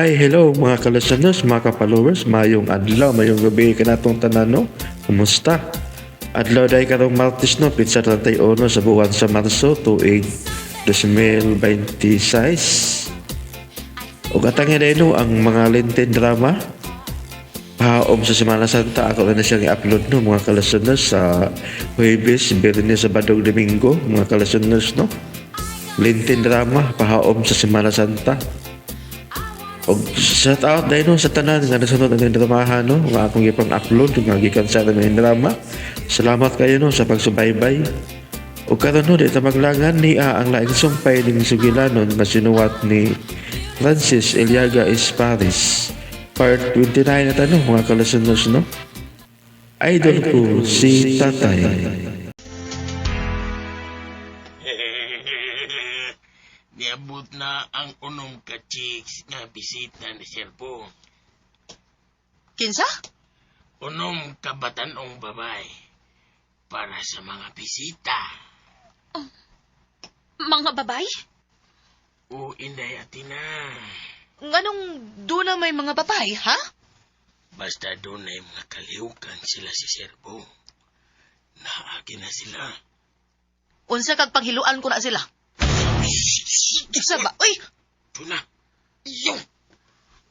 Hi, hello mga ka-listeners, mga ka-followers, mayong adlaw, mayong gabi kanatong tanan, no? Kumusta? Adlaw day karong Martes, no, pitsa 31 sa buwan sa Marso, tuig 2026. Ug atang day, no, ang mga Lenten drama pahaom sa Semana Santa, ako na siyang i-upload, no, mga ka-listeners, sa Huwebes, Biyernes, Sabado, Domingo, mga ka-listeners, no? Lenten drama pahaom sa Semana Santa. Og shout out dahil, no, sa tanan nga nasunod ang dramahan, no, nga akong gipang upload nga gikan sa aming drama. Salamat kayo, no, sa pagsubaybay. Ug karon, no, di ta maglangan ni ang laing sumpay ning sugilanon nga sinuwat ni Francis Eliaga Esparis. Part 29 na ta, no, mga ka-listeners, no. Idol ko si Tatay. Niabot na ang unom ka chicks nga bisita ni Sir Bong. Kinsa? Unom ka batanong babae para sa mga bisita. Mga babay? O Inday Atina, Nganong doon na may mga babay, ha? Basta doon ay mga kalihukan sila si Sir Bong. Naagi na sila. Unsa kag panghiluan ko na sila? Unsa ba? Uy! Tuna, iyo!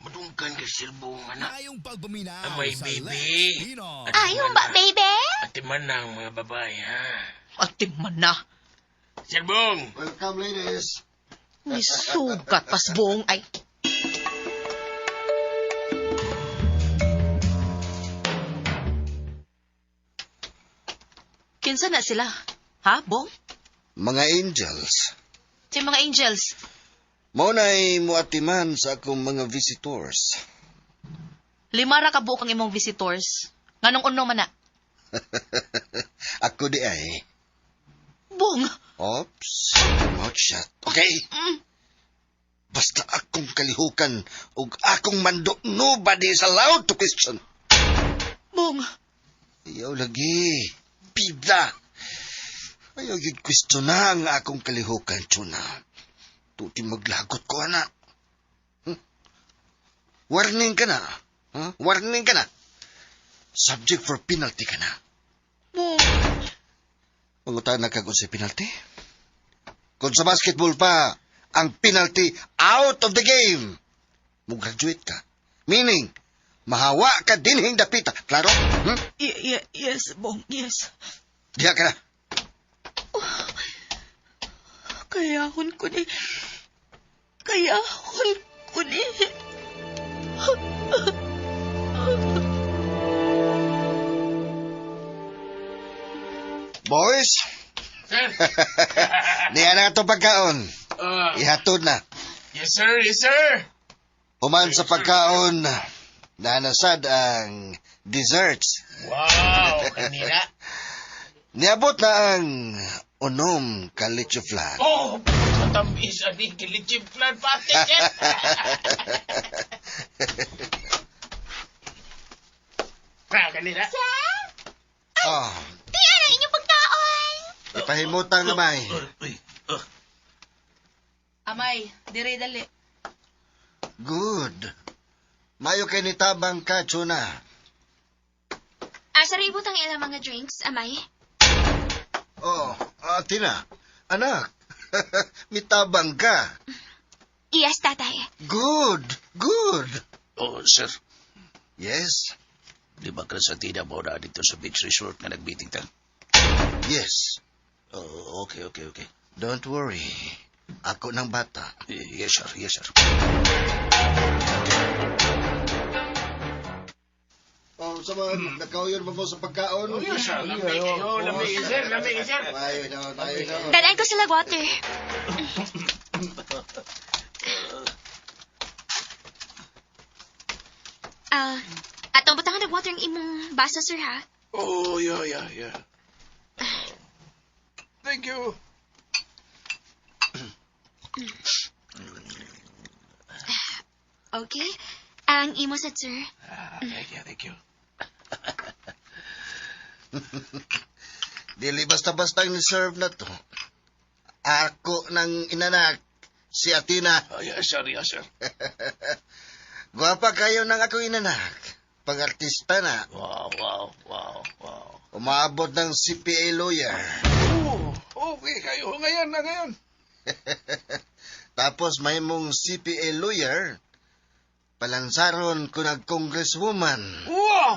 Madunggan ka Sir Bong, anak. Ayong pagpaminaw Amay, sa baby. Lex Pinoy. At Ayaw ba, baby? Atiman na ang mga babae, ha? Atiman na. Sir Bong! Welcome, ladies. Nisugat pas buong ay. Kinsa na sila? Ha, Bong? Mga angels. Si mga angels. Mao na'y muatiman sa akong mga visitors. Lima ra ka buok ang imong visitors. Nganong uno man na? Ako di ay. Bong! Oops. Mouth shut. Okay. Basta akong kalihukan ug akong mando, nobody is allowed to question. Bong! Ayaw lagi. Bida. Ayaw gyud question na ang akong kalihukan, Chuna. Tuti maglagot ko, anak. Warning ka na. Huh? Warning ka na. Subject for penalty ka na. Bong! Mangutan na kag unsay penalty? Kung sa basketball pa, ang penalty, out of the game. Mo-graduate ka. Meaning, mahawa ka dinhing dapita. Klaro? Hmm? Yes, Bong. Yes. Diha ka na. Kayahon ko ni. Kayahon ko ni. Boys, Sir! niya na itong pagkaon. Ihatod na. Yes, sir! Yes, sir! Human sa pagkaon, nanasad ang desserts. Wow! Kanina. Niabot na ang unom ka leche flan. Oh! Matamis ani leche flan pati, sir! Ah, kanina. Oh, Di ang inyong pagkaon. Ipahimutang gamay. Uy, oh. Amay, dire dali. Good. Mayo kay nitabang ka, Chuna. Asa ra ibutang ilang mga drinks, amay? Oh, Tina, anak, mitabang ka. Yes, tatay. Good, good. Oh, sir. Yes, Di ba ka sa Tina mo na dito sa beach resort nga nag-meeting ta? Yes. Oh, okay. Don't worry. Ako ng bata. Yes, sir. Yes, sir. Oh, sa mga nakauyon ba mo sa pagkaon? Oh, yes, sir. Lami kayo, lami, sir. Lami, sir. Tayo na, tayo na. Dadaan ko sila water. Ah, atong butangan ng water ang imong basa, sir, ha? Oh, yeah. Thank you. Okay. Ang imo sa sir. Ah, thank you, thank you. Dili basta-basta ang ni-serve na to. Ako ng inanak, si Athena. Oh, yes, sir. Yes, sir. Gwapa kayo ng ako inanak. Pag-artista na. Wow, wow, wow, wow. Umaabot ng CPA lawyer. Oh, okay kayo ngayon na ngayon. Tapos may mong CPA lawyer, palansaron ko nag-congresswoman. Wow!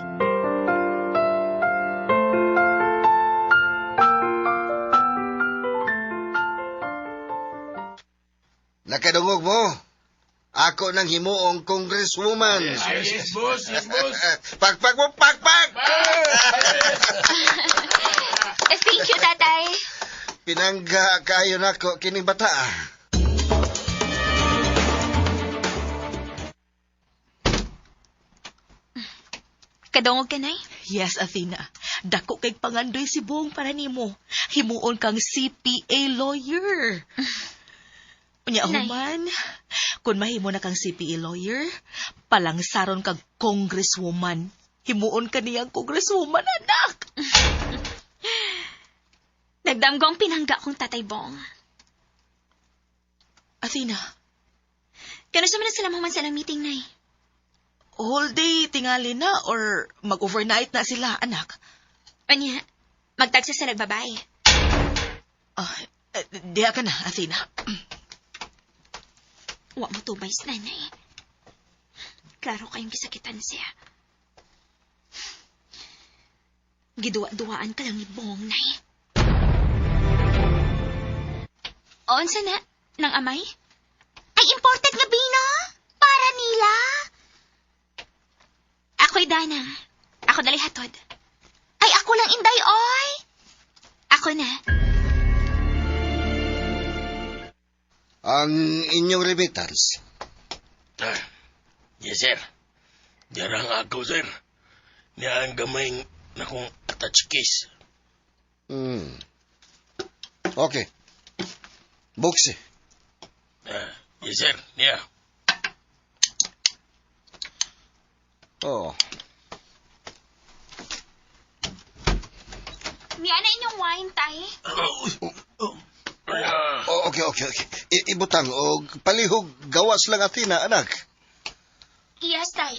Nakadungog mo? Ako nang himuong congresswoman. Yes, boss. Yes, boss. Pakpak mo, pakpak! Thank you, tatay. Pinangga kayo nako kining bata. Kadungog ka, Nay. Yes, Athena. Dako kay pangandoy si Bong para nimo. Himuon kang CPA lawyer. Unya Nay. human, kun mahimo na kang CPA lawyer, palangsaron kag congresswoman. Himuon ka niyang congresswoman, anak. Nagdamgo ang pinangga kong tatay Bong. Athena, Kano sa man na sila mahuman sa ilang meeting, Nay? whole day tingali na or mag-overnight na sila, anak. Anya, magtagsa sa nagbabay. Ah, diha ka na, Athena. Wa mo tubay sa nanay. Klaro kayong gisakitan siya. Giduwa-duwaan ka lang ni Bong, Nay. Onsa na, ng amay? Ay, imported nga bino! Para nila! Ako'y danang. Ako dali hatod. Ay, ako lang inday, oy! Ako na. Ang inyong remittance. Ah, yes, sir. Diyan ako, sir. Niya ang gamay na kong attach case. Hmm. Okay. Buksi. Ah, yes, sir. Niya. Oh. Niya na inyong wine, tay. Ah, Oh, okay, okay, okay. Ibutang og palihog gawas lang Athena, anak. Yes, tay.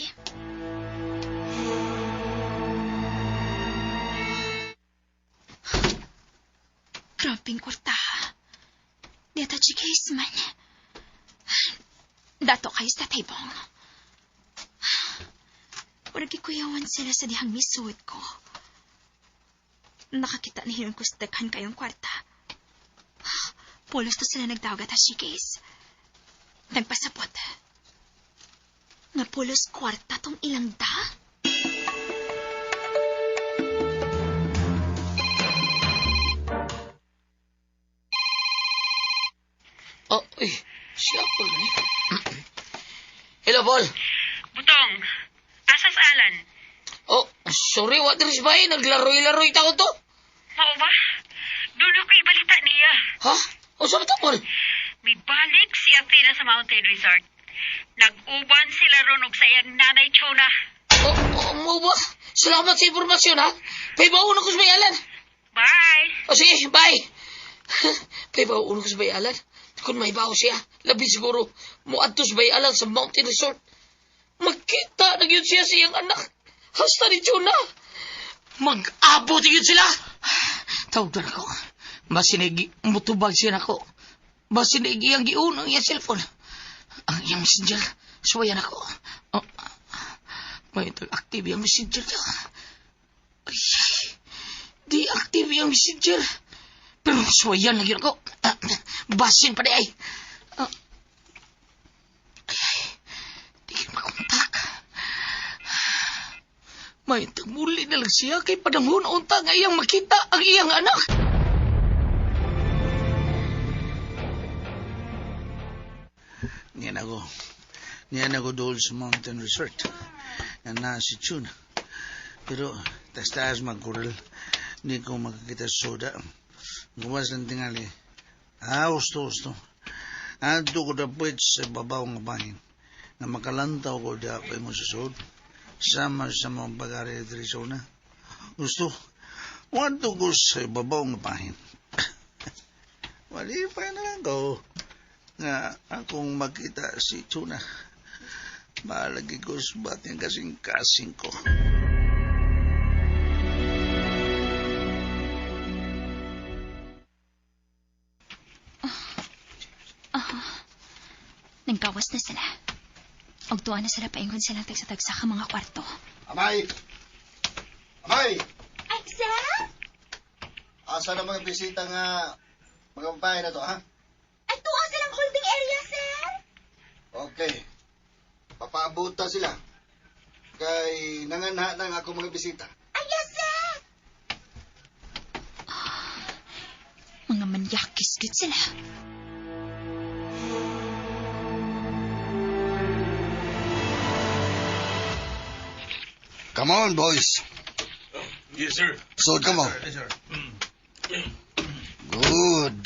Gramping kwarta. Dito chikis man. Dato kayo sa taybong. Murag gikuyawan sila sa dihang misuod ko. Nakakita na hiyon ko sa daghan kayong kwarta. Pulos to sila nagtawag at chikis. Nagpasabot. Nga pulos kwarta tong ilang da? Oh, uy, siya Paul ni. Hello, Paul. Butong, asa sa Alan? Oh, sorry, what is ba? Naglaroy-laroy ta ko to. Mao ba? Doon ako ibalita niya. Ha? O, sa ta, Paul? Mibalik si Athena sa Mountain Resort. Nag-uban sila ron og sa iyang nanay Chona. Oh, oh, mo ba? Salamat sa impormasyon, ha? Paibaon ako sa bayalan. Bye! O, sige, bye. Paibaon ko sa bayalan. Kung may bao siya, labi siguro, muadto sa bayalan sa Mountain Resort. Magkita na yun siya sa iyang anak. Hasta ni Jonah. Mag-abot yun sila. Tawag na ako. Masinig, mutubag siya nako. Masinig iyang giun ang iyang cellphone. Ang iyang messenger. Suwayan ako. Oh, may active iyang messenger niya. Ay, di active iyang messenger. Pero suwayan na yun ako. Ah, basin pa di ay. Ah, ay, ay, di kayo makontak. May tagmuli na lang siya kay padanghon unta nga iyang makita ang iyang anak. Niyan ako. Niyan ako doon sa Mountain Resort. Yan na si Chuna. Pero tas-taas magkural. Hindi ko makakita sa soda. Gumas lang tingali. Ah, gusto, gusto. Adto ko dapat sa babaw nga bahin. Nga makalantaw ko da pa mo sa sod. Sama sa mga bagari diri sa una. Gusto. Wanto ko sa babaw nga bahin. Walipay na lang ko nga akong makita si Tuna. Malagi ko subat yung kasing-kasing ko. Nagkawas na sila. Og tuwa na sila paingon sila tagsa-tagsa ka mga kwarto. Amay! Amay! Ay, sir? Asa na mga bisita nga mga babae na to, ha? Ay, tuwa silang holding area, sir. Okay. Papaabuta sila. Kay nanganha na ang ako mga bisita. Ay, yes, sir. Mga manyakis gud sila. Come on, boys. Yes, sir. Sod ka mo. Yes, sir. Good.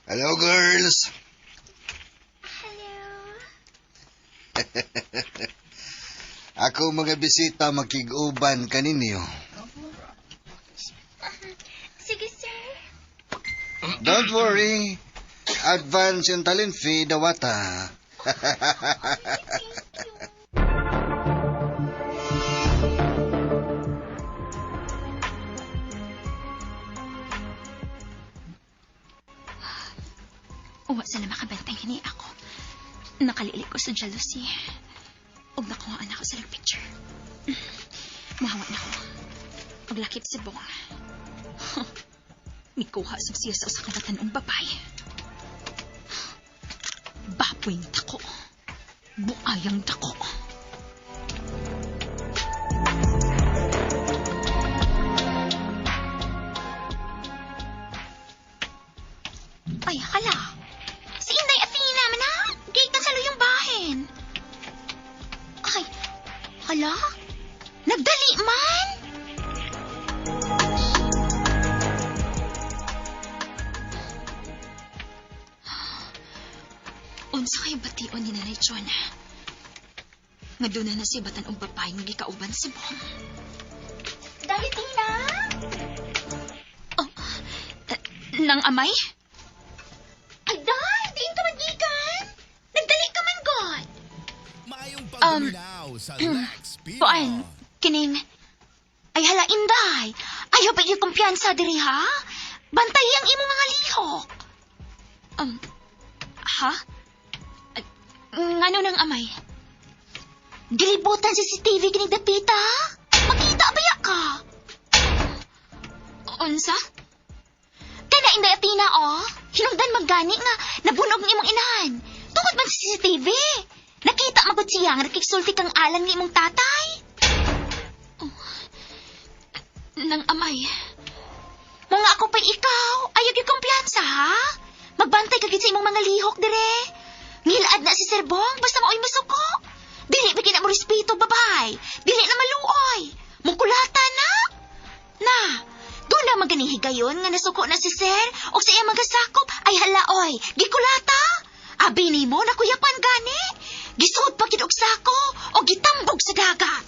Hello, girls. Hello. Ako mga bisita makig-uban kaninyo. Sige, sir. Don't worry. Advance yung talent fee, dawata. Thank you. Uwa sila makabantay hini ako. Nakalili ko sa jealousy. Ug nakuhaan ako sa picture. Mahawa na ko. Ug lakip si Bong. Mikuha sa siya sa usa ka batan-ong babae. Baboy ng tako. Buayang tako. Ay, hala. Si Inday Athena man ha? Gate sa luyong bahin. Ay, hala? Nagdali man? Unsa kayo bation ni Nanay Chona? Nga doon na si batan og babae nga gikauban si Bong. Dali, Tina! Oh, nang amay? Ay, day! Diin ka man gikan! Nagdali ka man, God! Maayong pagduminaw sa Lex Pino. Kuan, kining... Ay, hala, Inday! Ayaw pa yung kumpiyansa diri, ha? Bantay ang imong mga lihok! Ha? Ay, ngano nang amay? Gilibutan si CCTV kining dapita, ha? Makita ba ya ka? Unsa? Kana Inday Athena, oh. Hinungdan maggani nga nabunog ang imong inahan. Tungod man sa CCTV. Nakita magud siya nga nakiksulti kang alan ni imong tatay. Oh. Nang amay. Mga ako pa ikaw, ayaw gyud kumpiyansa ha. Magbantay ka gid sa imong mga lihok dire. Ngilad na si Sir Bong basta maoy masuko. Dili ba na mo respeto babay. Dili na maluoy. Mukulata na. Na, doon na maganihigayon nga nasuko na si Sir o sa iyang mga sakop ay halaoy, gikulata. Abi nimo nakuyapan gani. Gisuod pa gid og sako o gitambog sa dagat.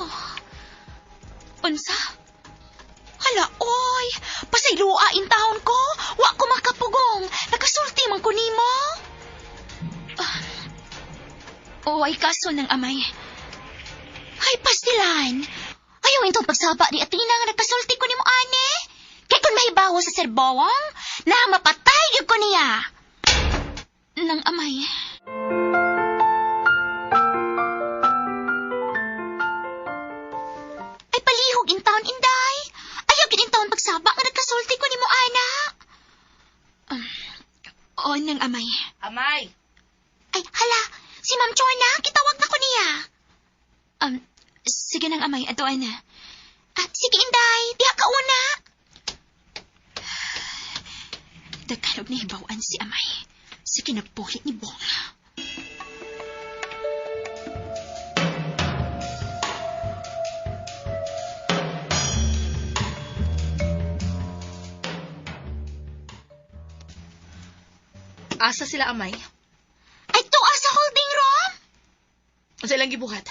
Oh. Unsa? Hala, oy! Pasayloa in taon ko! Wa ko makapugong! Nakasulti man ko nimo! Ah. Oy, kaso ng amay. Ay, pastilan! Ayaw itong pagsaba ni Athena nga nagkasulti ko nimo, ane! Kay kung mahibawo sa Sir Bowong, na mapatay gyud ko niya! Nang amay. Ay, palihog in town, Inday! Ayaw gid in town pagsaba nga nagkasulti ko nimo, ana! Oo, nang amay. Amay! Ay, hala! Si Ma'am Chona, kitawag na ko niya. Sige nang amay, atoan na. Ah, sige, Inday, diha ka una. Dagkanog na hibawan si amay. Sa kinabuhi ni Bong. Asa sila amay? Ay, tuwa sa holding room! Unsa ilang gibuhat?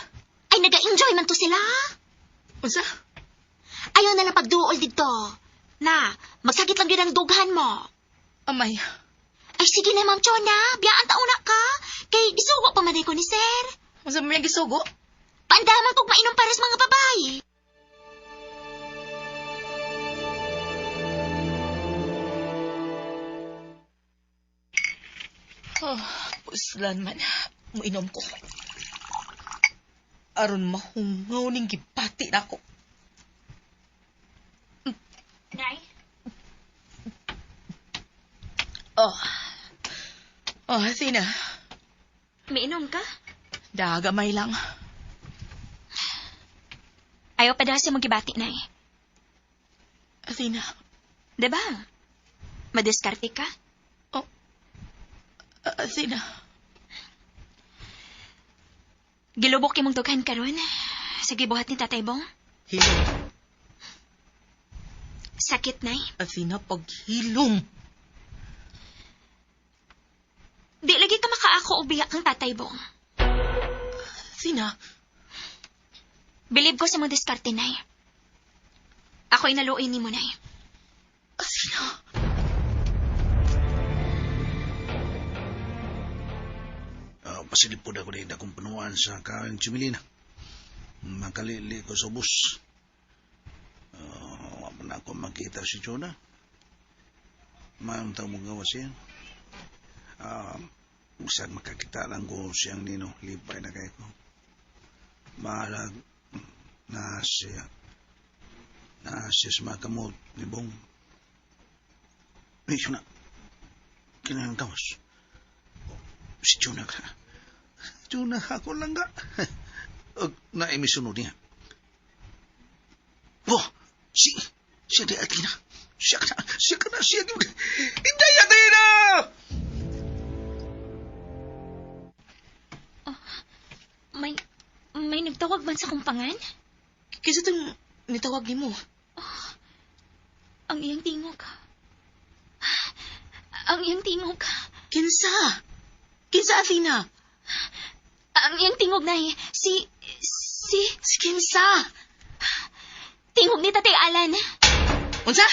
Ay, naga-enjoy man to sila. Unsa? Ayaw na lang pagduol dito. Na, magsakit lang yun ang dughan mo. Amay. Ay, sige na, Ma'am Chona. Biyaan taon na ka. Kay gisugo pa man ko ni sir. Unsa man yung gisugo? Paandaman kog mainom para sa mga babae. Oh, puslan man. Muinom ko. Aron mahungaw ning gibati na ako. Nay? Oh. Oh, Athena. Miinom ka? Dagamay lang. Ayaw pa daw siya magibati, Nay. Athena. Diba? Madiskarte ka? Oh. Athena. Gilubok imong dughan karon sa gibuhat ni Tatay Bong. Hilom. Sakit, Nay. Athena, paghilom. Di lagi ka makaako o biyak kang Tatay Bong. Athena. Bilib ko sa mga diskarte, Nay. Ako'y naluoy ni mo, Nay. Athena. Pasilip po na ko na akong panuan sa kain Chimilina. Makalili ko sa bus. Wala na ako makita si Jonah. Mayroon tayong magawa siya. Bisag makakita lang ko siyang nino, lipay na kayo ko. Maalag na siya. Na siya sa mga kamot ni Bong. Ay, Jonah. Kinahang kawas. Si Jonah ka. Jonah, ako lang ka. Naimisunod niya. Oh, siya di Athena. Siya ka na, siya ka na, siya ka na. Hindi, Athena! Oh, may nagtawag man sa kumpangan? Kisa itong nitawag ni mo. Oh, ang iyang tingog. Ang iyang tingog. Kinsa? Kinsa, Athena? Ang iyang tingog, Nay. Si Si Kinsa? Tingog ni Tatay Alan. Unsa?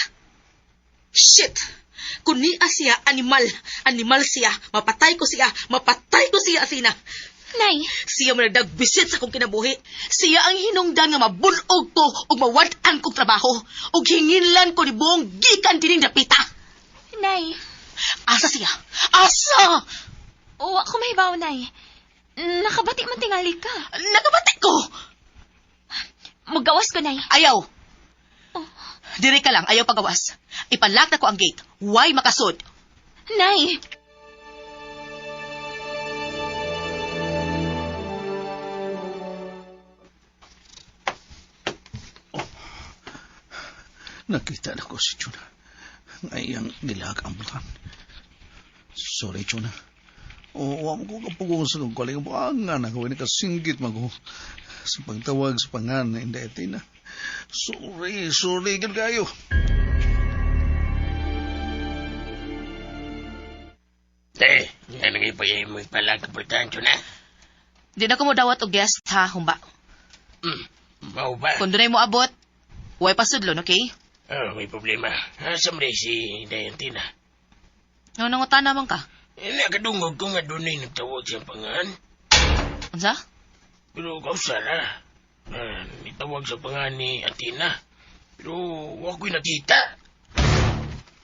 Shit! Kung niya siya, animal. Animal siya. Mapatay ko siya. Mapatay ko siya, Athena. Nay! Siya man nagdagbisit sa akong kinabuhi. Siya ang hinungdan nga mabunog ko ug mawad-an kong trabaho. Ug hinginlan ko ni buong gikan dining dapita. Nay! Asa siya? Asa! O, ako mahibaw, Nay. Nakabati man tingali ka. Nakabati ko! Magawas ko, Nay. Ayaw! Oh. Diri ka lang, ayaw pagawas. Ipalak na ko ang gate. Why makasud? Nay! Oh. Nakita na ko si Chuna. Ngayang nilag ang bulan. Sorry, Chuna. Oo, wa mo ko kapugon sa kong kaling buangan ako. Hindi ka singgit man ko sa pagtawag sa pangan na hindi Athena. Sorry, sorry, gud kayo. Te, nga nang ipayay mo ipalag kaportahan, Chuna. Di na ko mo dawat og guest, ha, humba. Mao ba? Kung dunay mo abot, way pasudlon, okay? Oh, may problema. Asa man si Dayantina? Ano nangutan naman ka? Nakadungog ko nga dunay nagtawag siyang pangan. Unsa? Pero kausa na. Nitawag sa pangan ni Athena. Pero wa ko'y nakita.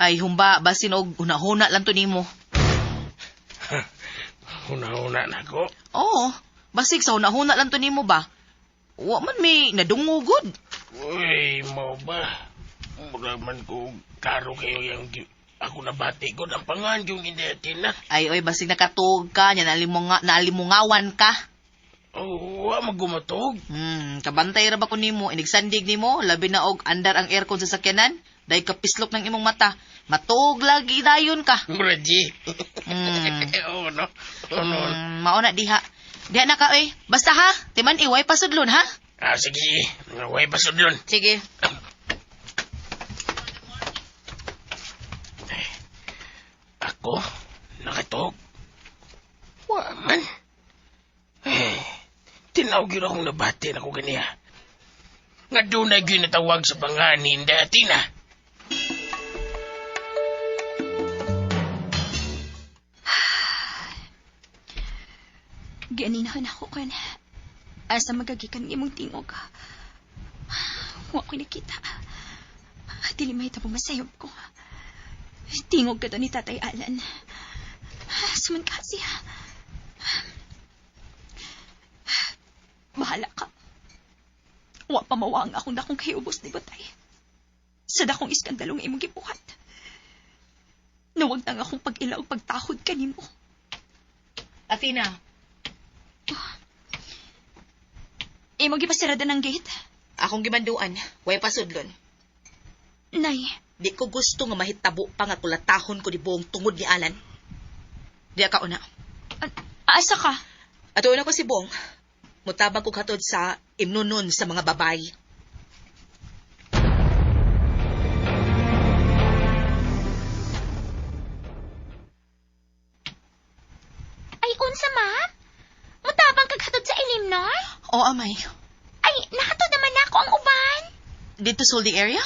Ay, humba, basin og hunahuna lang to nimo. Hunahuna na ko? Oo, basig sa hunahuna lang to nimo ba? Wa man may nadungugod. Uy, mao ba? Mura man ko karo kayo yung ako nabati ko ang pangan yung hindi Athena. Ay, oy, basig nakatuog ka, nya nalimungawan ka. Oh, wa magumatog. Kabantay ra ba ko nimo, inigsandig nimo, labi na og andar ang aircon sa sakyanan, dahil kapislok ng imong mata. Matuog lagi dayon ka. Mura, G. Oo, no? Oo, no. Mao na diha. Diha na ka, oy. Basta ha, timan iway pasudlon, ha? Ah, sige. Way pasudlon. Sige. Ako? Nakatog? Wa man. Eh, tinawag yun akong nabati na ko ganiya. Nga doon ay ginatawag sa panganin dati na. Gianinahan ako kan. Asa magagikan ng imong tingog. Wa ko nakita. Dili mahitabo masayop ko. Tingog ka to ni Tatay Alan. Suman ka siya. Bahala ka. Wa pa mawang akong dakong kahiubos ni Butay. Sa dakong iskandalong imong gibuhat. Nawag nang akong pag-ila og pagtahod kanimo. Athena, Imong gipasarada ng gate. Akong gimanduan, way pasudlon. Nay, Di ko gusto nga mahitabo pa nga kulatahon ko ni Bong tungod ni Alan. Di ka una. Asa ka? Ato na ko si Bong. Mutabang ko katod sa imnunon sa mga babay. Ay, unsa ma'am? Mutabang kag hatod sa ilim, no? Oo, amay. Ay, nakatod naman nako ang uban. Dito sa holding area?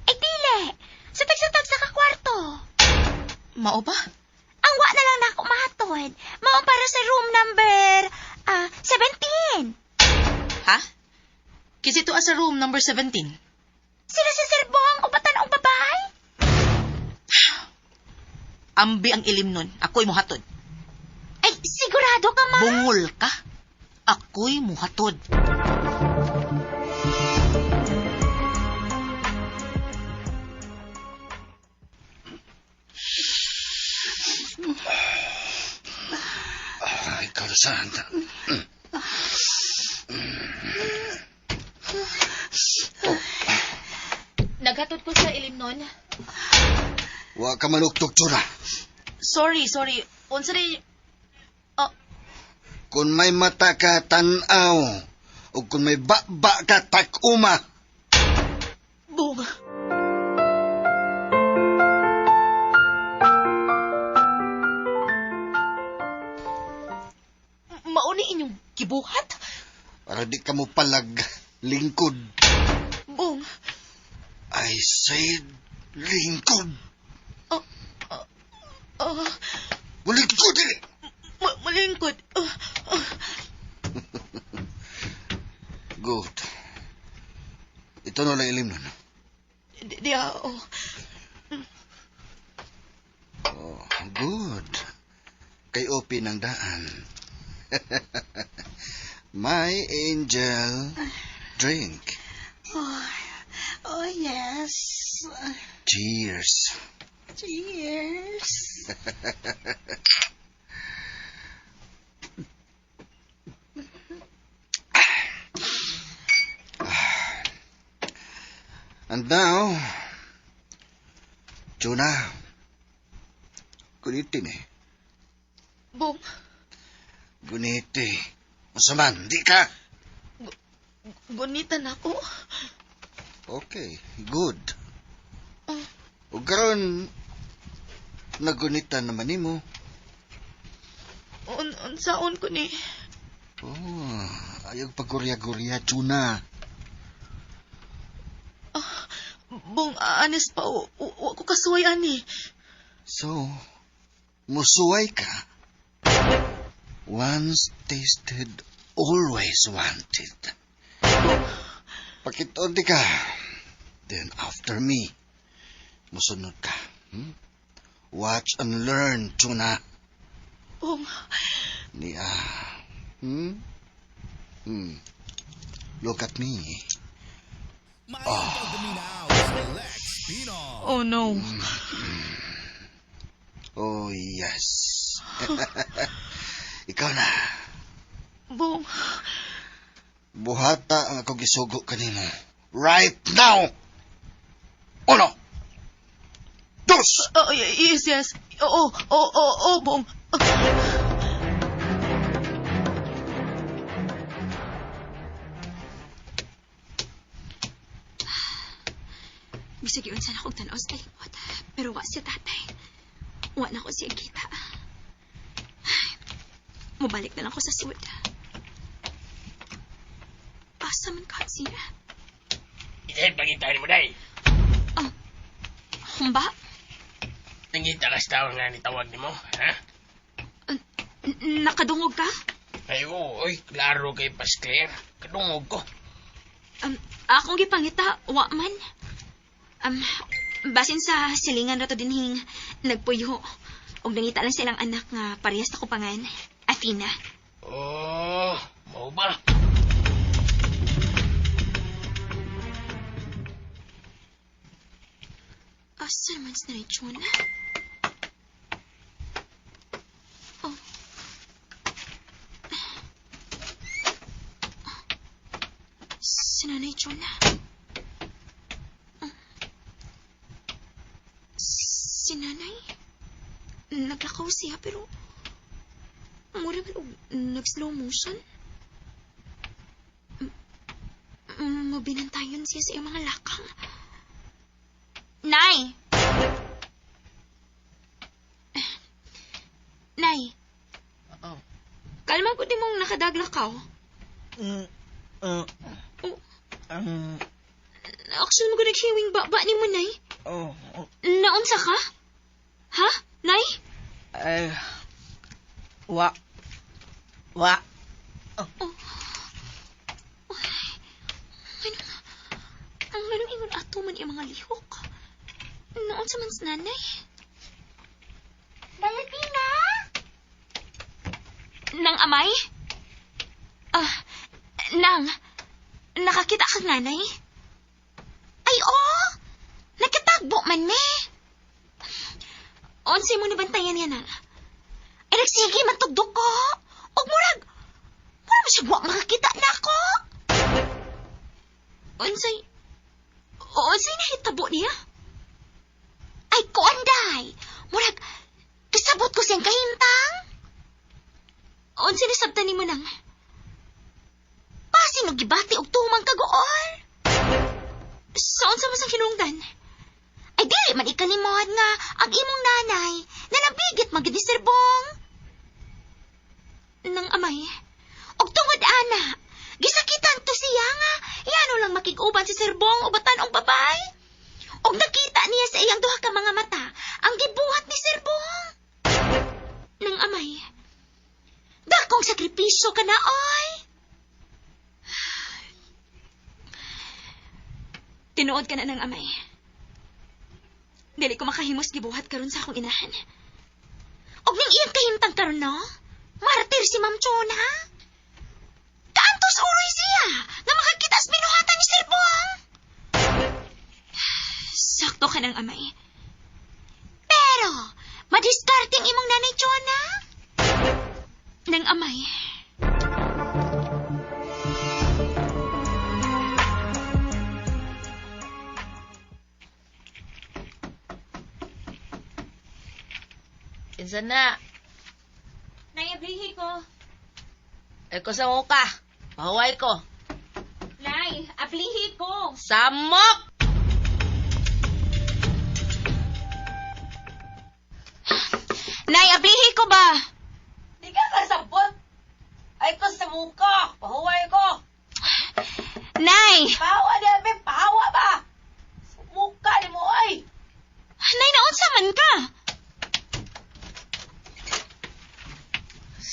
Ay, dili. Sa tagsa-tagsa ka kwarto. Mao ba? Ang wa na lang nako mahatod. Mao para sa room number 17. Ha? Kasi ito sa room number 17. Sila sa Sir Bong o batanong babay? Ambi ang ilim nun. Ako'y muhatod. Ay, sigurado ka, ma'am? Bungol ka. Ako'y muhatod. Ay, ikaw na saan. Naghatod ko sa ilim nun. Wa ka manuktok, Chuna. Sorry, sorry. Unsa ni... Kung may mata ka, tanaw. O kung may ba ka, takuma. Bong. Mauni inyong gibuhat? Para di ka mo palag lingkod. Bong. I said lingkod. Mulingkod eh. Malingkod. Good. Ito na lang ilim nun. Di, oh. Oh, good. Kay open ang daan. My angel, drink. Oh, yes. Cheers. Cheers. And now, Chuna, gunitin eh. Bong. Guniti. Masaman, di ka. Gunitan ako. Okay, good. O karon, nagunitan naman nimo. Unsaon ko ni? Oh, ayaw pagurya-gurya, Chuna. Bong, anes pa. Wa ko kasuway ani. So, musuway ka. Once tasted, always wanted. Pakitoon di ka. Then after me, musunod ka. Watch and learn, Chuna. Bong, Niya. Look at me. Oh no. Oh, yes. Ikaw na. Bong, Buhata ang ako gisugo kanimo. Right now! Uno! Dos! Oh, yes, yes. Oo, oo, oo, oo, Bong. Bisag yun sana kong tanaw sa palibot. Pero wa siya tatay. Wa na ko siya kita. Ay, mubalik na lang ko sa sud. Asa man ka siya? Isa'y pangitain mo, day. Humba? Nangita ka sa tawag nga nitawag ni mo, ha? Nakadungog ka? Ay, oo, oy, klaro kay Pasclair. Kadungog ko. Akong gipangita, wa man. Basin sa silingan rato dinhing nagpuyo. Og nangita lang silang anak nga parehas ta kupangan, Athena. Oh, mao ba? Asa naman si Nanay Chona? Oh. Si Nanay Chona. Oh. Si Nanay? Naglakaw siya pero mura man og nag-slow motion. Mabinantayon siya sa iyang mga lakang. Nay! Nay. Oh. Kalma ko di mong nakadaglakaw. Mm, Oh. Actually, mo ko naghiwing baba ni mo, Nay. Oh, Naunsa ka? Ha? Nay? Ay, wa. Wa. Oh. Ay, ano, ang anong ingon ato man iyang mga lihok. Naunsa man sa nanay? Dayatina? Nang amay? Ah, nang, nakakita kang nanay? Ay, oo! Nakatagbo man, me! Unsay mo nabantayan niya, nang? Ay, nagsige, matugdok ko! Og murag, murag mo siya wa makakita na ako! Unsay, unsay nahitabo niya? Ay, kuanday! Murag, kasabot ko siyang kahimtang! Unsay nasabtan nimo nang? Pasin og gibati og tumang kaguol. Sa unsa man sang hinungdan? Ay dili man ikalimod nga ang imong nanay na nabigit man gid ni Sir Bong. Nang amay, og tungod ana, gisakitan to siya nga yano lang makig-uban si Sir Bong o batan-ong babay. Og nakita niya sa iyang duha ka mga mata ang gibuhat ni Sir Bong. Nang amay, dakong sakripisyo ka na, oy! Tinuod ka na ng amay. Dili ko makahimos gibuhat karon sa akong inahan. Og ning iyang kahimtang karon, no? Martir si Ma'am Chona. Kaantos uroy siya nga makakita sa binuhatan ni Sir Bong. Sakto ka ng amay. Pero, madiskarte ang imong nanay Chona. Nang amay. Kinsa na? Nay, ablihi ko. Ay ko sa muka. Pahuway ko. Nay, ablihi ko. Samok! Nay, ablihi ko ba? Di ka kasabot. Ay ko sa muka. Pahuway ko. Nay! Pahawa di, be. Pahawa ba? Sa muka ni mo, ay. Nay, naunsa man ka?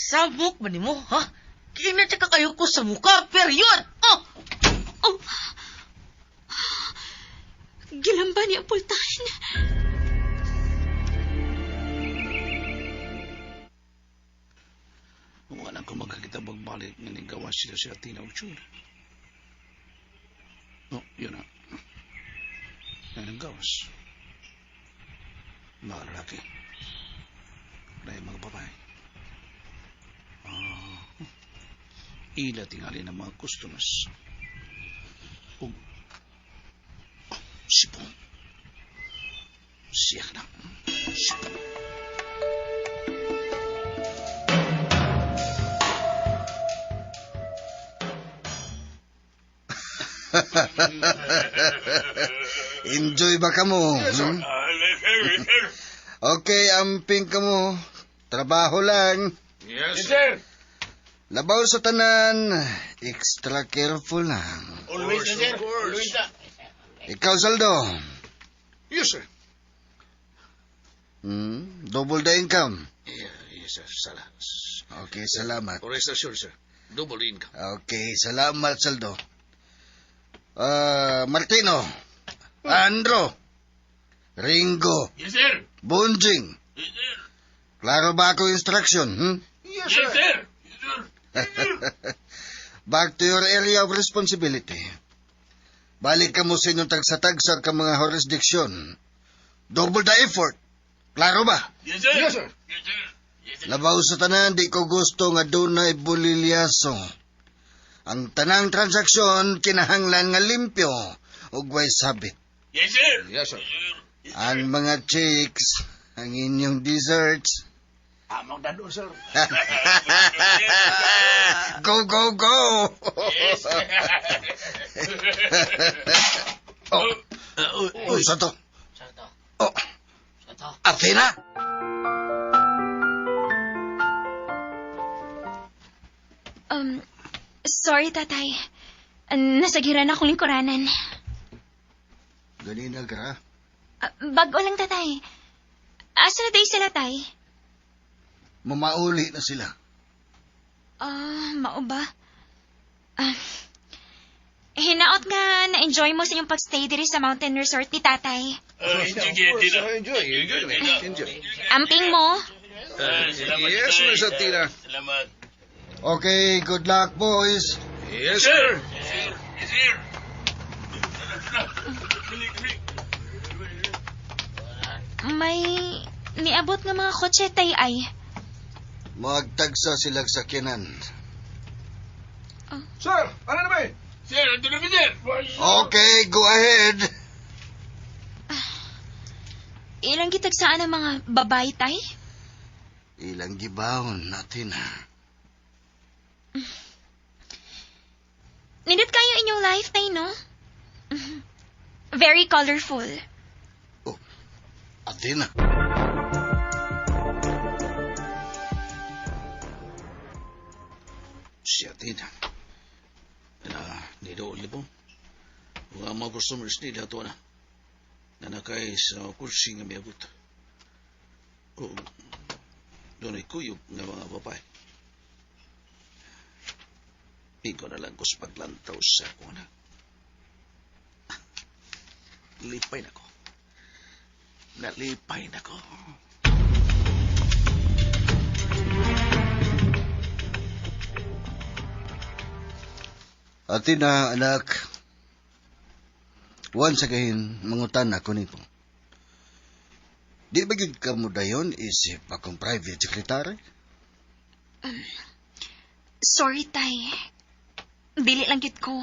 Samok ba ni mo, ha? Kina ka kayo ko sa muka, period! Oh! Oh. Gilamba ni ang pultahan. Wala ko magkakita pagbalik nga nigawa sila si Athena ug Chula. Oh, yun na. Yan ang gawas. Mga lalaki. Dahil mga babae. Ah, ila tingali ng mga customers. Ug, oh, si Bong. Siya na. Si Bong. Enjoy ba ka mo? Hmm? Okay, amping ka mo. Trabaho lang. Yes, sir. Labaw sa tanan, extra careful lang. Always, sir. Always na. Ikaw, Saldo. Yes, sir. Double the income. Yeah, Yes, sir. Sala. Okay, salamat. Rest assured, sir. Double income. Okay, salamat, Saldo. Martino, Andro, Ringo, Yes, sir. Bunjing. Yes, sir. Klaro ba ako instruction? Hmm? Yes, Yes, sir. Yes, sir. Back to your area of responsibility. Balik ka mo sa inyong tagsa-tagsa ka mga jurisdiction. Double the effort. Klaro ba? Yes, sir. Yes, sir. Yes, sir. Yes, sir. Labaw sa tanan, di ko gusto nga dunay bulilyaso. Ang tanang transaksyon kinahanglan nga limpyo ug way sabit. Yes, sir. Yes, sir. Ang mga chicks, ang inyong desserts. Among dado, sir. Go, go, go! Yes. Oh, oh, sa to? Sa to. Oh, Sa to. Athena! Sorry, tatay. Nasagiran akong lingkuranan. Ganina, gra. Bago lang, tatay. Asa na tayo sila, tay? Mamauli na sila. Mao ba? Hinaot nga na-enjoy mo sa inyong pagstay diri sa Mountain Resort ni tatay. Enjoy, Enjoy, enjoy, enjoy. Amping mo. Salamat, Yes, tatay. Miss Athena. Salamat. Okay, good luck, boys. Yes, sir. Yes, sir. Yes, sir. May niabot nga mga kotse, tay ay. Magtagsa silang sakyanan. Sir, ano na ba eh? Sir, ito na sir. Okay, go ahead. Ilang gitagsaan ang mga babae, tay? Ilang gibawon natin. Nindot kayo inyong life, tay, no? Very colorful. Oh, Athena. Si Athena. Na, nidool ni po. Huwag ang mga customers nila ito na. Nanakay sa kursi nga miabot. O, doon ay kuyog nga mga babae. Ikaw na lang ko sa paglantaw sa ako na. Lipay na ko. Nalipay na ko. Athena, anak. Once again, mangutan ako nito. Di ba gyud ka mo dayon isip akong private secretary? Sorry, tay. Dili lang gyud ko.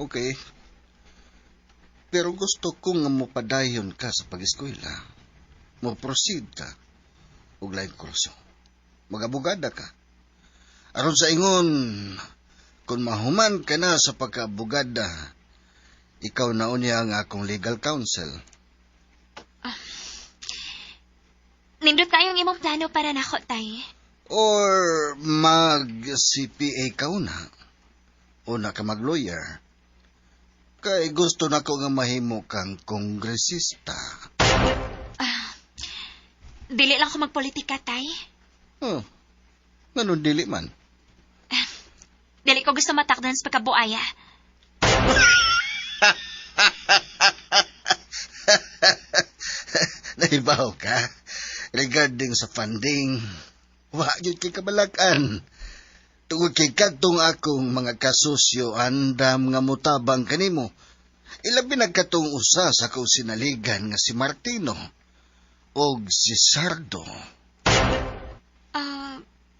Okay. Pero gusto ko nga mopadayon ka sa pag-eskwela. Mo-proceed ka. Og laing kurso. Mag-abogada ka. Aron sa ingon, kung mahuman ka na sa pagka-abogada, ikaw na unya ang akong legal counsel. Nindot kayong imong plano para nako, tay. Or mag-CPA ka una. Una ka mag-lawyer. Kay gusto na ko nga mahimo kang kongresista. Dili lang ko magpolitika, tay. Oh, nganong dili man? Dili ko gusto matakdan sa pagkabuaya. Naibaw ka. Regarding sa funding, wa gyud kay kabalakan. Tungod kay kadtong akong mga kasusyo andam nga motabang kanimo. Ilabi na katong usa sa akong sinaligan nga si Martino og si Sardo.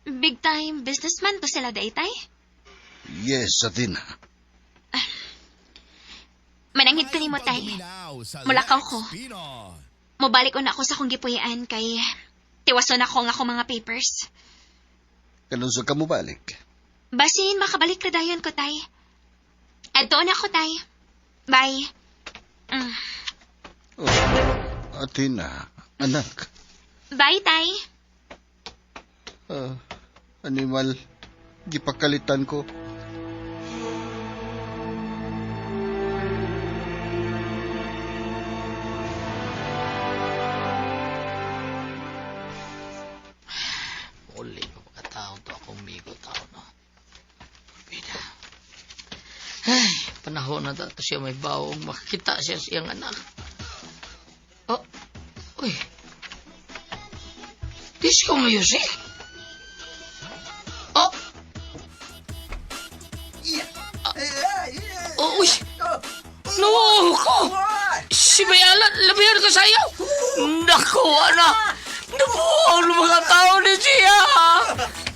Big time businessman ba sila daitay? Yes, Athena. Mananghid ko nimo, tay. Mulakaw ko. Mobalik una ako sa akong gipuy-an kay tiwason ako ang akong mga papers. Kanunsa ka mobalik? Basin, makabalik ra dayon ko, tay. Adto na ako, tay. Bye. Oh, Athena, anak. Bye, tay. Animal, gipakalitan ko. Panahon na ta siya may bawong makakita siya sa iyang anak. Oh, uy. Disco music? Oh. Oh, uy. No, ko. Si Bayalan, labihan ka sa'yo. Naku, anak. Nabuo ang mga tao ni siya.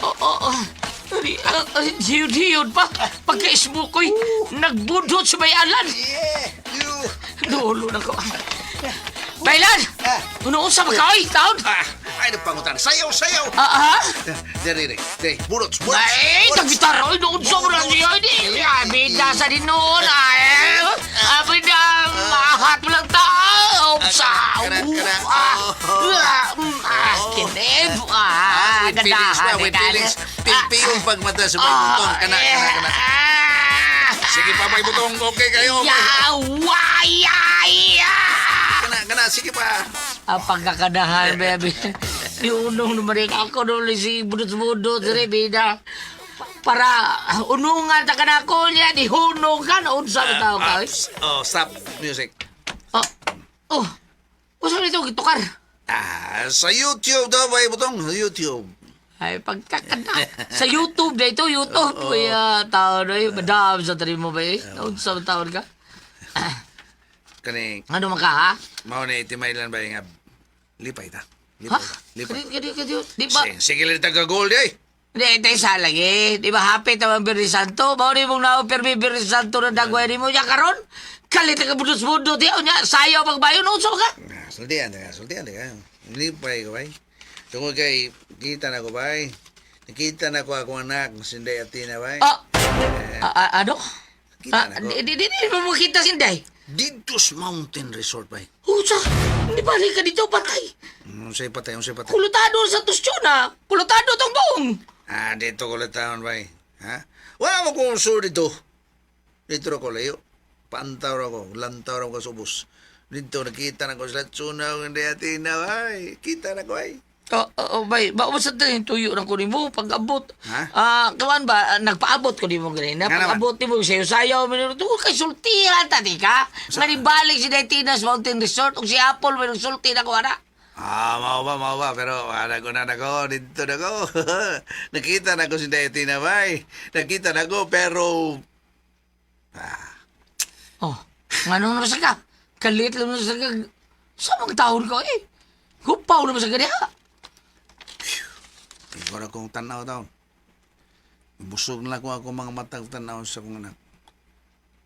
Oh, oh, oh. Ari, ah, Diyod-diyod pa. Pagka-isbukoy, nagbudot si Bayalan. Dulo na ko. Bayalan! Ano sa ka, oy, taon? Ah, ay, nagpangutan. Sayaw, sayaw! Ah, ah? Dere, dere, dere. Burots, burots. Ay, tagitara, oy, noon sobra siya. Hindi, abida sa din noon. Ay, abida, mahat mo lang tao. Sa, Kana, kana. ah, ah, ah, kinib, ah, With feelings na, gandahan, with eh, feelings. ah, Pilpiyong pagmata sa may butong. Kana, kana, kana. ah, Sige pa, may butong. Okay kayo. Ya, wa, ya, ya. Kana, kana. Sige pa. Ang pagkakadahan, baby. Yung unong naman ako nung si budot-budot, dire, bida. Para unungan ta ka na ako niya, di hunong ka, unsa ba tao ka? eh? Oh, stop music. Oh, oh, unsa nito gitukar? Ah, sa YouTube daw, may butong. Sa YouTube. Ay, pagkakada. Sa YouTube na ito, YouTube. Kuya, tao na yun. Madam sa tanim mo ba eh? Unsa ba taon ka? Kani, Ano man ka, ha? mao na itimailan ba yung lipay ta. Ha? Lipay ta. Lipay. Kadi, kadi, kadi. Di ba? Sige, sige lang taga-gold eh. Di, tayo sa lagi. Di ba hapit ang Birni Santo? Mao ni mong naopirmi Birni Santo na dagway ni mo niya karon? Kalit ka budot-budot diya. Unya, sayaw pagbayon. Unsa ba ka? Ah, sultian ta, sultian ta. Lipay ko bay. Tungod kay kita na ko bay. Nakita na ko akong anak, sinday Athena bay. Ah, ah, ah, ano? Kita Ah, na ko. di, di, di, di mo makita sinday. Dito sa Mountain Resort bay. Unsa? Di balik ka dito, patay. Unsay patay, unsay patay. Kulutado sa tusyon, ha? Kulutado tong buong. Ah, dito ko lang taon bay. Ha? Wala mo kong sur dito. Dito ra ko layo. Pantaw ra ko, lantaw ra ko sa ubos. Dito nakita na ko sila tsuna ng Athena bay. Kita na ko ay. Oh, oh, oh, bay, ba sa tayo tuyo na ko nimo pag-abot. Ha? Ah, kawan ba ah, nagpaabot ko nimo ganina. Nga naman. Pag-abot nimo sayo sayo minuto kay sultihan ta di ka. Nga nibalik si Daitinas Mountain Resort ug si Apple may sulti na ko ana. Ah, mao ba, pero wala ko na nako, dito na ko. Nakita na ko si Dayatina, bay. Nakita na ko, pero... Oh, ngano na sa ka? Kalit lang na sa ka. Sa mga taon ko eh. Gupaw na ba sa ka diha? Ikaw na kong tanaw taon. Busog na ko ako mga matag tanaw sa kong anak.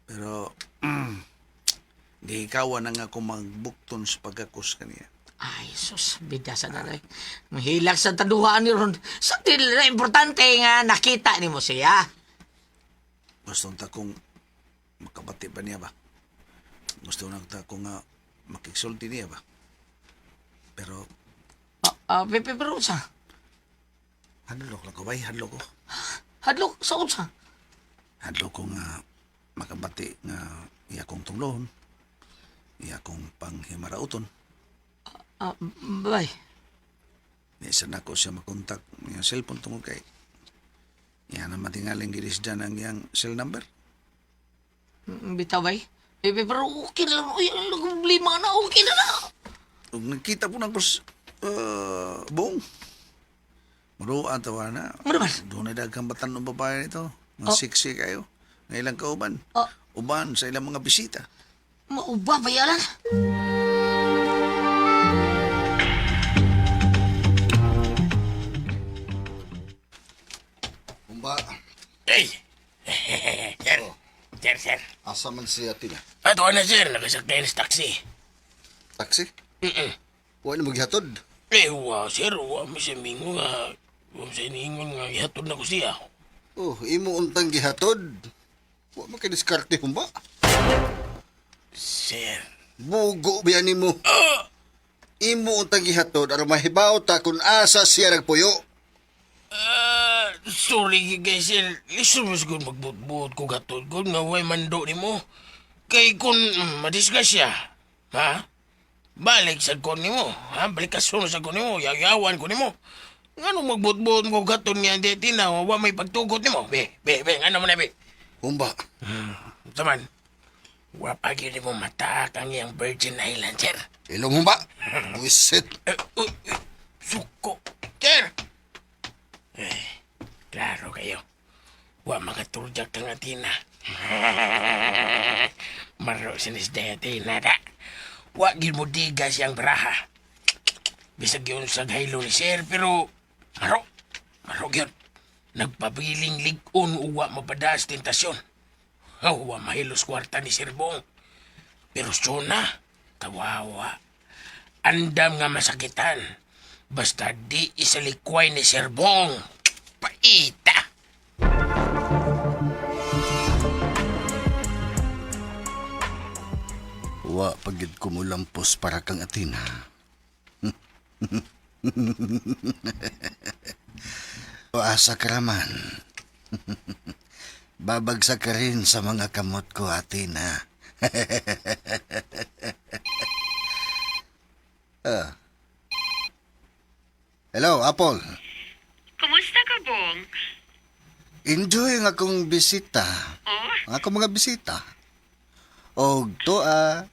Pero, di ikaw na nga ako magbukton sa pagkakos kaniya. Ay, sus, bida sa nanay. Mahilak sa taduhaan ni Ron. Sa na importante nga nakita nimo siya. Gusto ta kong makabati pa niya ba? Gusto na ta kong makiksulti niya ba? Pero, Ah, ah, pe- pero unsa? hadlok lang ko bay, hadlok ko. Hadlok sa unsa? Hadlok ko nga makabati nga iya kong tunglohon, iya kong panghimarauton. Ah, bay. Isa na ko siya makontak iyang cellphone tungod kay iya na matingaling gilisdan ang iyang cell number. Bitaw bay. Eh, pero okay na lang. Uy, ano problema na? Okay na na. Ug nagkita po na ko sa buong. Maruan tawa na. Ano man? Doon na daghang batan ng babae nito. Nga Oh. siksi kayo. Nga ilang kauban. Oh. Uban sa ilang mga bisita. Mauba ba yan? Kumba, Hey! Sir, sir, sir. asa man si Athena? Ato na, sir. Nakasakay na sa taxi. Taxi? Mm-mm. Wa na maghatod. Eh, wa, sir. Wa mo siya mingo nga. Wa mo siya ningon nga. Ihatod na ko siya. Oh, imo untang gihatod. Wa man kay diskarte humba. Sir. Bugo biya nimo. Imo untang gihatod aron mahibaw ta kung asa siya nagpuyo. Ah, sorry kay sir. Lisod mo siguro magbutbuot ko gatod ko nga way mando nimo. Kay kung madisgrasya, ha? Balik sa ko nimo, ha? Balik kasun sa ko nimo, yayawan ko nimo. Ngano magbutbuot ko gatod nga di tinaw, wa may pagtugot nimo. Be, be, be, ngano man na be. Humba, Taman. Wa pa gyud mo mataak ang iyang Virgin Island, sir. Ilong mo ba? Buisit. Eh, uy, uy, suko. Sir! Eh, klaro kayo. Wa makaturjak kang Atina. Maro sinisday Atina da. Wa gyud mo diga siyang baraha. Bisag yun sa haylo ni sir, pero maro, maro gyud. Nagpabiling lig-on uwa mapadas tentasyon. Wa mahilos kwarta ni Sir Bong. Pero suna, kawawa. Andam nga masakitan. Basta di isalikway ni Sir Bong. Paita! Wa pagid kumulampos para kang Atina. O asa ka raman. Babagsak ka rin sa mga kamot ko, Atina. Ah. Hello, Apple. Kumusta ka, Bong? Enjoy ang akong bisita. Oh, Ang akong mga bisita. Og toa,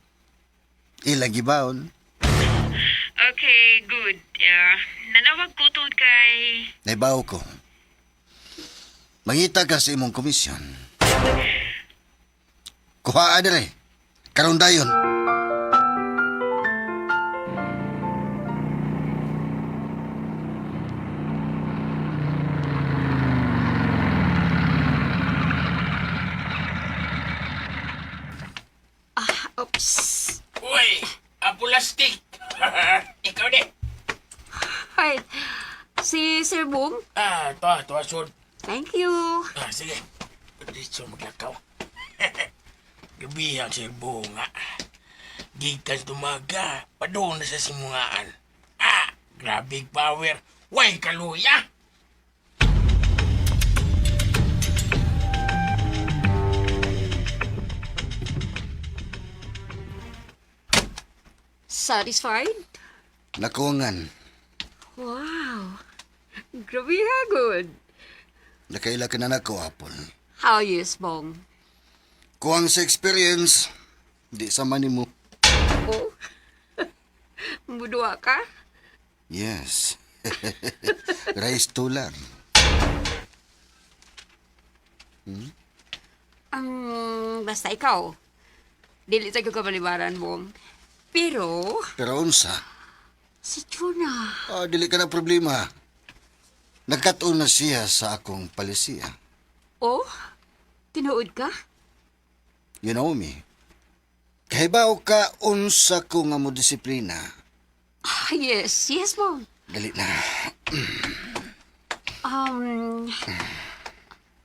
ilang gibaon. okay, good. Yeah. Nanawag ko tungod kay... Naibaw ko. Mangita ka sa imong komisyon. Kuha dire. Karon dayon. Oops. Uy! Apulastik! Ikaw di! Ay, si Sir Bong. Ah, toa, toa, sud. Thank you. Ah, sige. Dito maglakaw. Gabi ang Sir Bong, ah. Gikan tumaga, padung na sa simungaan. Ah, grabe power. Way kaluya! Satisfied? Nakuangan. Wow. Grabe ha, good. Nakaila ka na nako, Apple. How yes, Bong? Kuwang sa experience, di sama nimo. Oh? Budua ka? Yes. Rice to lang. Basta ikaw. Dili sa kabalibaran, Bong. Pero, Pero unsa, si Chuna. ah, dili ka na problema. Nagkatuon na siya sa akong palisiya. Oh? Tinuod ka? You know me. Kahibaw ka unsa ko nga mo disiplina. Ah, yes, yes, Bong. Dali na. Um,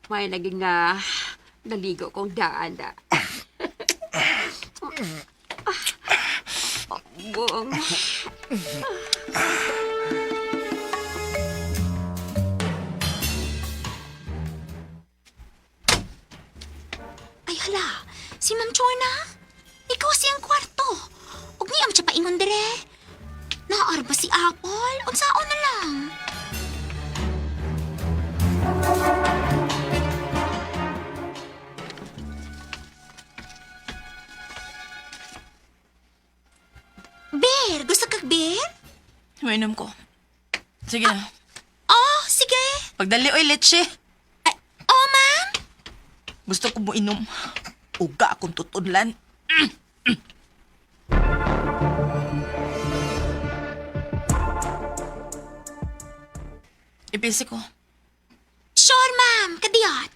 may naging nga naligo kong daan da. Ah, Bong. Ay hala, si Ma'am Chona. Ikaw siyang kwarto. Ug niya siya paingon dire. Naar ba si Apple? Unsaon na lang? Beer! Gusto kag beer? Mainom ko. Sige na. Oh, sige. Pagdali, oy, leche. Ay, oh, ma'am. Gusto ko mo inom. Uga akong tutudlan. Ipisi ko. Sure, ma'am. Kadiyot.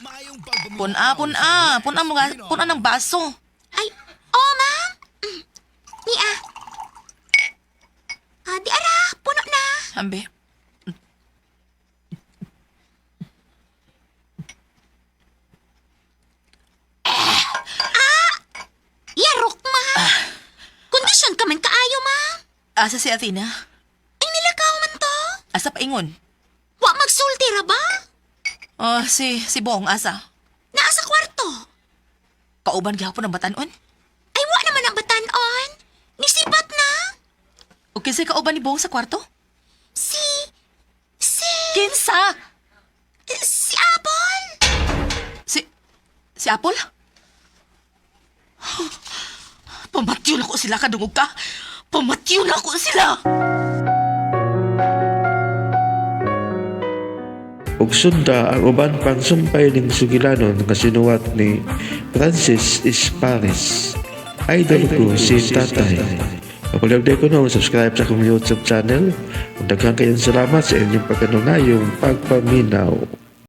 Maayong pagpaminaw Puna, puna. sa Puna mo nga. Puna ng baso. Ay, oh, ma'am. Nia. Ah, di ara, puno na. Ambe. Yarok, ma'am. Kondisyon ka man kaayo, ma'am. Asa si Athena? Ay, nilakaw man to. Asa paingon? Wa magsulti ra ba? Oh, si Bong, asa? Naa sa kwarto. Kauban gihapon ang batanon? Ay, wa naman ang batanon. Nisipat na. O kinsay kauban ni Bong sa kwarto? Si, Kinsa? si Apple. Si... Si Apple? Pamatyo na ko sila, kadungog ka. Pamatyo na ko sila! Ug sunda ang uban pang sumpay ning sugilanon nga sinuwat ni Francis Esparis. Idol ko si Tatay. Kapag ko no, subscribe sa akong YouTube channel. Ug daghan kayong salamat sa inyong pagkanunayong pagpaminaw.